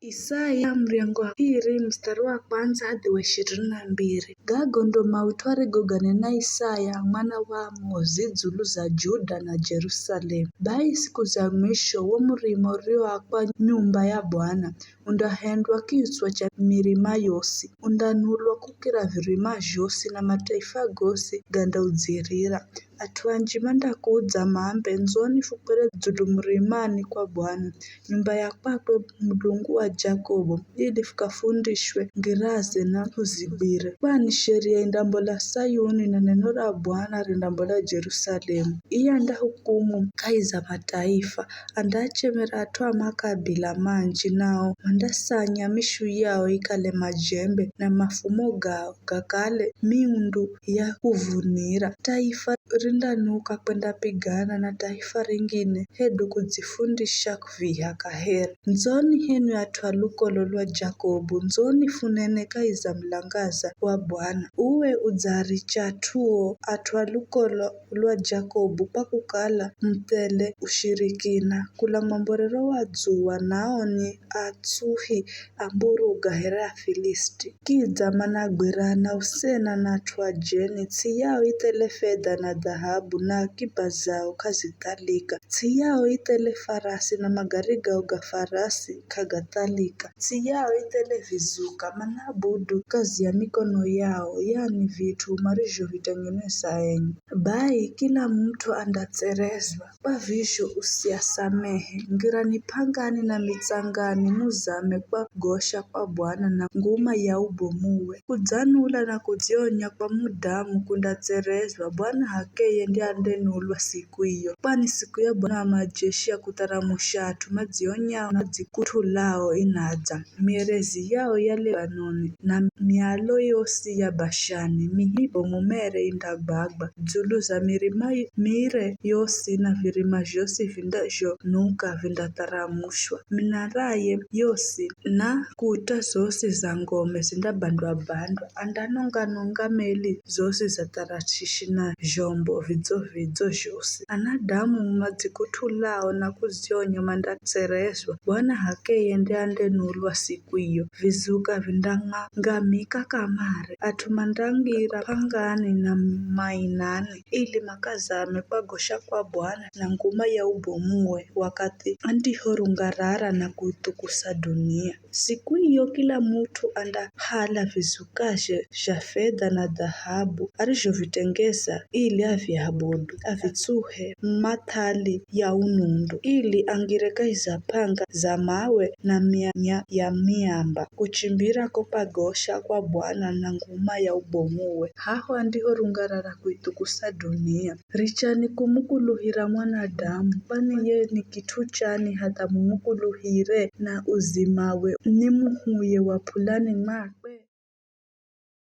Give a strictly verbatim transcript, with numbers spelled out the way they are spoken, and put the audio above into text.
Isaya muryango wa piri mustari wa kwandza hadi wa ishirini na mbiri. Gago ndo maut'u arigoganena Isaya mwana wa Amozi dzulu za Juda na Jerusalemu. Bai siku za mwisho wo murima urioakwa nyumba ya Bwana undahendwa kitswa cha mirima yosi, undanulwa kukira virima zhosi na mataifa gosi gandaudzirira. At'u anji mandakudza mambe, ndzoni fukwere dzulu murimani kwa Bwana, nyumba ya kwakwe Mulungu wa Jakobo, ili fukafundishwe ngiraze na fuzigwire. Kwani sheria indambola Sayuni na neno ra Bwana rindambola Jerusalemu. Iye andahukumu kahi za mataifa, andachemera at'u a makabila manji, nao mandasanya mishu yao ikale majembe, na mafumo gao gakale miundu ya kuvunira. Taifa rindanuka kwendapigana na taifa ringine, hedu kudzifundisha kuviha kaheri. Ndzoni henwi at'u a lukolo lwa Jakobu, ndzoni funene kahi za mulangaza wa Bwana. Uwe udzaricha at'uo, at'u a lukolo lwa Jakobu, kwa kukala muthele ushirikina. Kula mwamborero wa dzuwa, nao ni atsuhi a mburuga here Afilisti. Kidza managwirana usena na at'u ajeni, ts'i yao ithele fedha na dhahabu, na akiba zao k'azithalika. Ts'i yao ithele farasi, na magari gao ga farasi k'agathalika. Ts'i yao ithele vizuka, manaabudu kazi ya mikono yao, yani vit'u marizhovitengeneza enye. Bai kila mut'u andatserezwa, kwa vizho usiasamehe. Ngirani p'angani na mitsangani, muzame kwa gosha kwa Bwana na nguma ya ubomuwe. Kudzanula na kudzionya kwa mudamu kundatserezwa, Bwana h'akeye ndiye andenulwa siku iyo. Kwani siku ya Bwana wa majeshi ya kutharamusha at'u madzionyao na dzikut'ulao inadza. Mierezi yao ya Lebanoni na mialo yosi ya Bashani, mihibo mumere indagwagwa. Dzulu za mirima mire yosi na virima zhosi vindazhonuka vindatharamushwa. Minaraye yosi na kuta zosi za ngome zindabandwa-bandwa. Andanonga-nonga meli zosi za Tarashishi na zhombo vidzo-vidzo zhosi. Anadamu madzikut'ulao na kuzionya mandatserezwa. Bwana h'akeye nde andenulwa siku iyo. Vizuka vindang'angamika kamare. At'u mandangira p'angani na mainani, ili makazame kwa gosha kwa Bwana na nguma ya ubomuwe, wakathi andihorungarara na kuithukusa dunia. Siku iyo kila mut'u andahala vizukazhe zha fedha na dhahabu arizhovitengeza ili aviabudu, avitsuhe mathali ya unundu, ili angire kahi za p'anga za mawe na mianya ya miamba, kuchimbira ko pagosha kwa Bwana na nguma ya ubomuwe. Haho andihorungarara kuithukusa dunia. Richani kumukuluhira mwanadamu, kwani ye ni kit'u chani hatha mumukuluhire, na uzimawe ni muhuye wa p'ulani mwakwe?